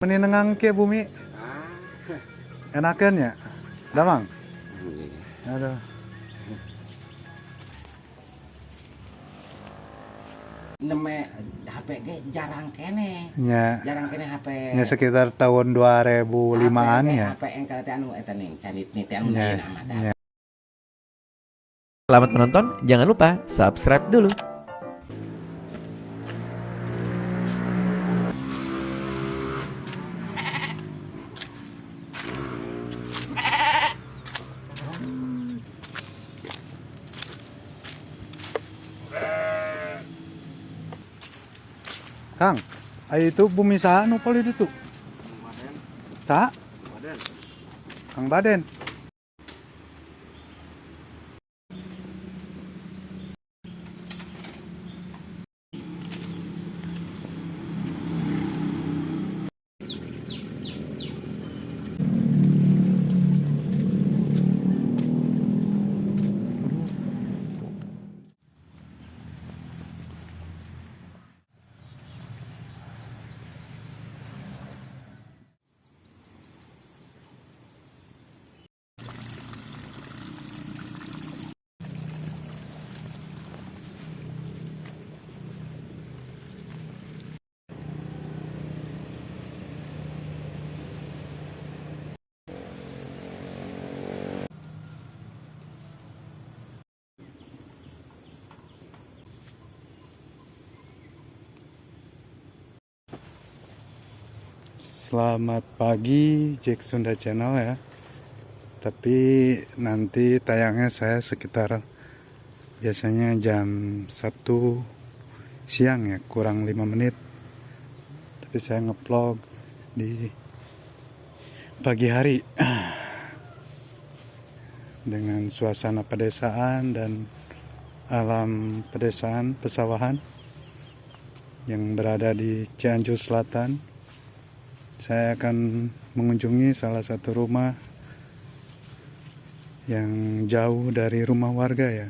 Meni nengang ke bumi. Enakan ya? Damang? Aduh. Neme HP ge jarang kene. Ya. Jarang kene HP. Ya sekitar tahun 2005-an ya. HP engkal teh anu eta ning canit nih teh anu Ya. ayeuna mah teh. Ya. Selamat menonton, jangan lupa subscribe dulu. Kang, ayo itu bumi saha nu poli ditu? Saha? Kang Baden. Selamat pagi Jack Sunda Channel ya. Tapi nanti tayangnya saya sekitar biasanya jam 1 siang ya, kurang 5 menit. Tapi saya ngevlog di pagi hari dengan suasana pedesaan dan alam pedesaan pesawahan yang berada di Cianjur Selatan. Saya akan mengunjungi salah satu rumah yang jauh dari rumah warga ya.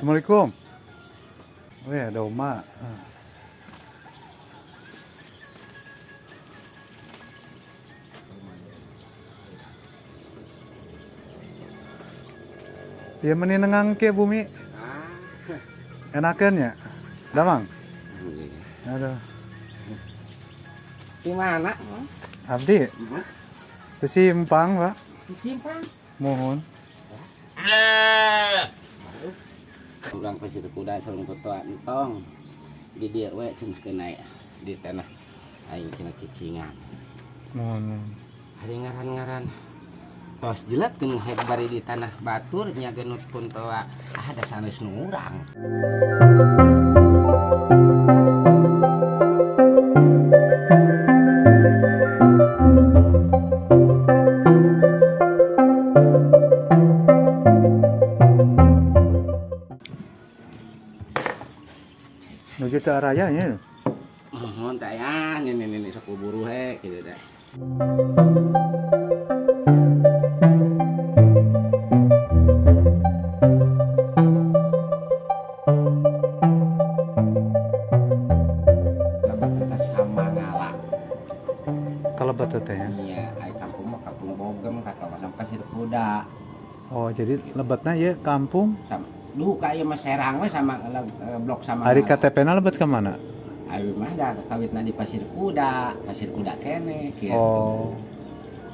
Assalamualaikum. Wih, ada Oma. Ya meni nengang ke bumi. Enakan ya? Damang? Aduh. Di mana? Abdi? Di simpang, Pak. Di simpang. Mohon. Urang Pasir Kuda sareng ketua entong. Di dieu we cenah keun di tanah aing cenah cicingan. Mohon. Hari ngaran-ngaran tos jelat keun head bari di tanah batur nya genut pun toa ah da sanes nu urang. Nuju ke araya nya. Mohon teh ya, ini sok buru he kitu teh. Lebet teh Samangala. Kalebet teh ya. Iya, ai kampung mah kampung Bogem katawana Pasir Kuda. Oh, jadi lebetna ya kampung Duka ieu mah Serang we sama blok sama. Ari KTP-na lebet ka mana? Ayo mah da kawitna di Pasir Kuda, Pasir Kuda keneh kitu. Oh.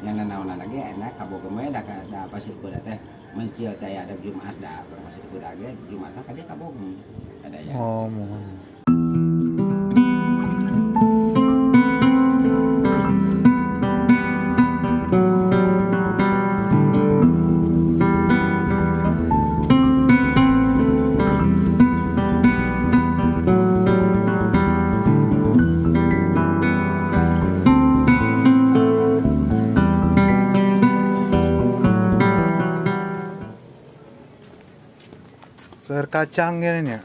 Nya naonan lagi enak kabogem we da, da Pasir Kuda teh mencil teh ada Jumat da Pasir Kuda ge Jumat ka dia kabogem sadaya. Oh, mohon. Sayur kacang gini ya.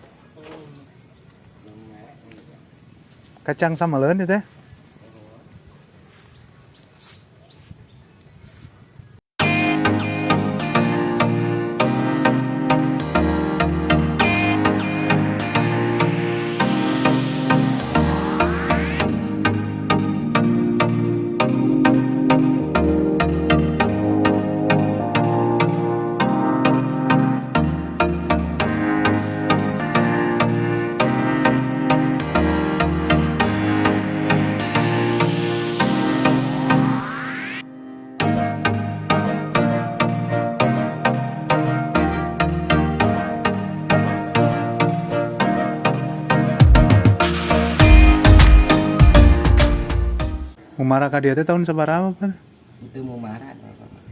Kacang sama leun teh. Mumara ka dieu teh tahun sabaraha, Pak? Itu mumara bapak mah.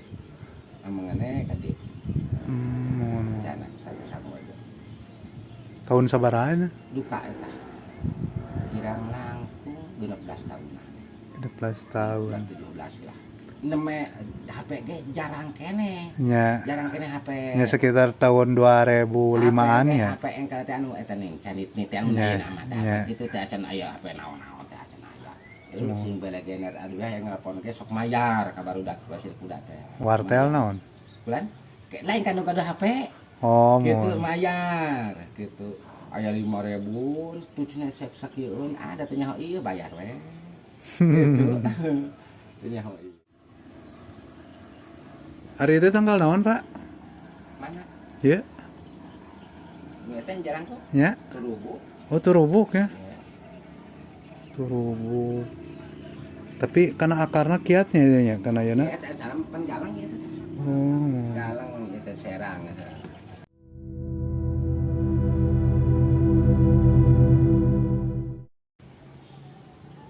Amengane ka dieu. Mohon. Cana sama-sama aja. Tahun sabaraha itu? Duka eta. Kirang langkung 16 tahunan. 16 tahun. 17 lah. Neme HP ge jarang keneh. Nya, Jarang keneh HP. nya sekitar tahun 2005-an HP ya. HP engkal teh anu eta ning canit nih teh anu Nya, ayeuna mah teh nya. kitu teh acan aya HP naon-naon teh acan aya. Lu sing belegener aduh ya yang nelpon ge sok mayar ka barudak Pasir Kuda teh. Wartel naon? Bulan lain kan nu gaduh HP. Oh, gitu mohon. Mayar gitu. Aya 5.000 tuh cenah sakieueun ada teh nyaho ieu bayar we. Gitu. Teu nyaho ieu. Hari itu tanggal naon, Pak? Mana? Iya. Nu eta jarang kok. Ya. Turubu. Oh, turubuk ya. Ya. Turubuk. Tapi karena akarna kiatnya itu nya, karena ayeuna. Eta salam pan galang ieu teh. Oh. Galang itu Serang.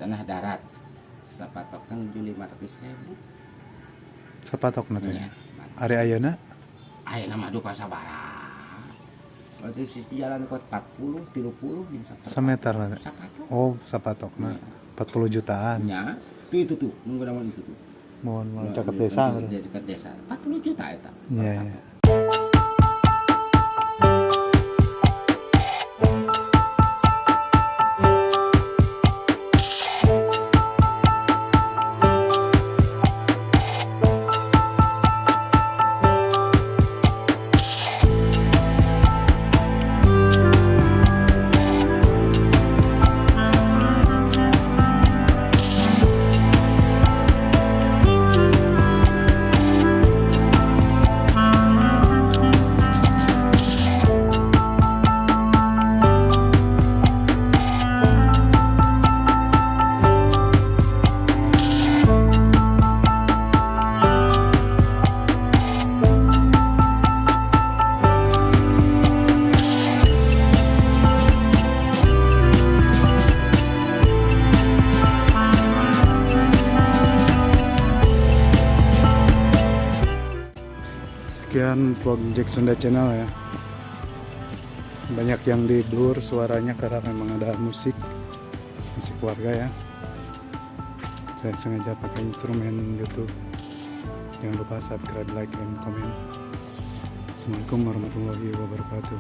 Tanah darat sapatokan 500.000. Sapatokna teh. Iya. Ari ayeuna Ayeuna mah duka sabaraha. Berarti sisi jalan kot 40, 30 yang sapatok. Sameter teh. Sapatok. Oh, sapatokna 40 jutaan. Nya, tuh itu tuh, nunggu namun itu tuh. Mohon mohon caket desa. Dia caket desa. 40 juta eta. Iya, iya. Sekian vlog Jack Sunda Channel ya. Banyak yang di blur suaranya karena memang ada musik warga ya. Saya sengaja pakai instrumen YouTube. Jangan lupa subscribe, like, and comment. Assalamualaikum warahmatullahi wabarakatuh.